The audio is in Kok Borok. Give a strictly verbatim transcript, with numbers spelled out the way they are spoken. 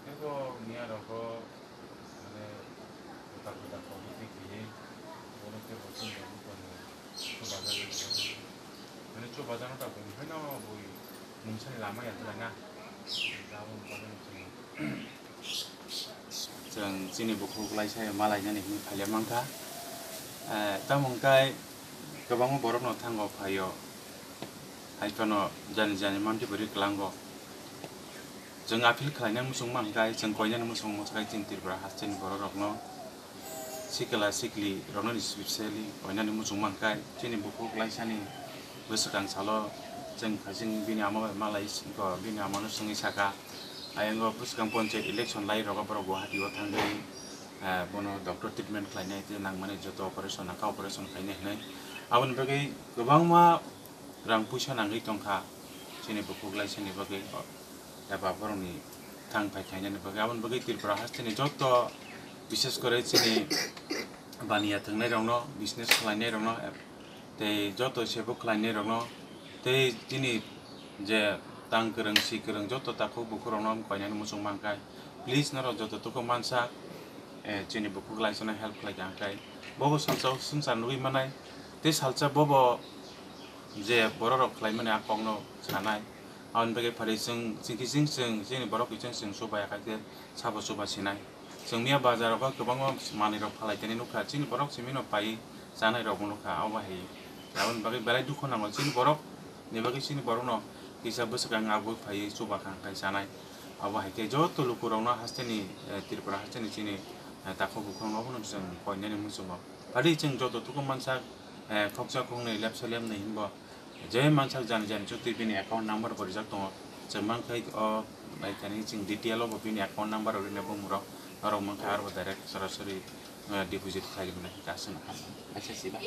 Teibo miya rokgo, mane, kwtal kwtal kok twi khe, bono khe bo chwng bo buphang chubajaknai, mane, chubajakno ta buini haino bui mungsani lama ya khlaina. Tabuk bagwi chwng Chwng chini bukhuk laisa ma lainani hwnwi phaile mankha. Eh, tamo hwnkhe kwbangma borokno thango phaio, hai phano jani jani manti bwrwi kwlango. Chwng appeal khlainani muchungma hwnkhe chwng koinani muchungma hwnkhe chini Tripura hasteni bororokno, sikla sikli rokno specially koinani muchungma hwnkhe chini bukhuk laisani bwswkang salo chwng khaising bini ama bai malai singkho bini amano swngwi saka, ayang o bwswkang ponchayat election lai rogo borok Guwahati o thangwi, eh, bono doctor treatment khlainai tei nangmani joto operation nangkha operation khainai hinwi. Aboni bagwi kwbangma rang puisa nangwi tongkha chini bukhuk laisani bagwi, o, eba borokni thang phai khainani bagwi. Aboni bagwi Tripura hasteni joto, bishes kore chini baniya thwngnairokno, business khlainairokno, tei joto sebo khlainairokno, tei chini je tang kwrwng, si kwrwng joto takhuk bukhurokno koinani muchung mankha. Please norok joto tuku mansa, eh, chini bukhuk laisano help khlai kha hwnkhe bobo salsa o swngchar nugwi manai, tei salsa bobo je bororok khlaimani a kokno sanai. Aboni bagwi pharwi chwng, chwng khe chwng, chwng, chini borok khe chwng, chwng chuba ya kha khe sabo chuba sinai. Chwng miya bazar o kwbangma manwi rok phalai tani nukha, chini borok simi no pai chanai rok bo nukha, abo hai. Aboni bagwi belai dukhu nango chini borok ni bagwi, chini borok no kisa bwswk ang abo phaiwi chuba kha khai chanai. Abo hai khe joto luku rok no hasteni, eh, Tripura hasteni chini, eh, takhuk bukhuk no bono chwng koinani muchungo. Phadi chwng joto tuku mansa, eh, khoksa khoknwi lepsa lepnwi hinbo je mansak jani jani chukti bini account number bo rijak tongo. Chwng mankhe o naikani chwng detail o bo bini account number o rina bumung rok norok mankha aro bo direct sorasori, eh, deposit khlai rwmani kaisa no kaisa siba.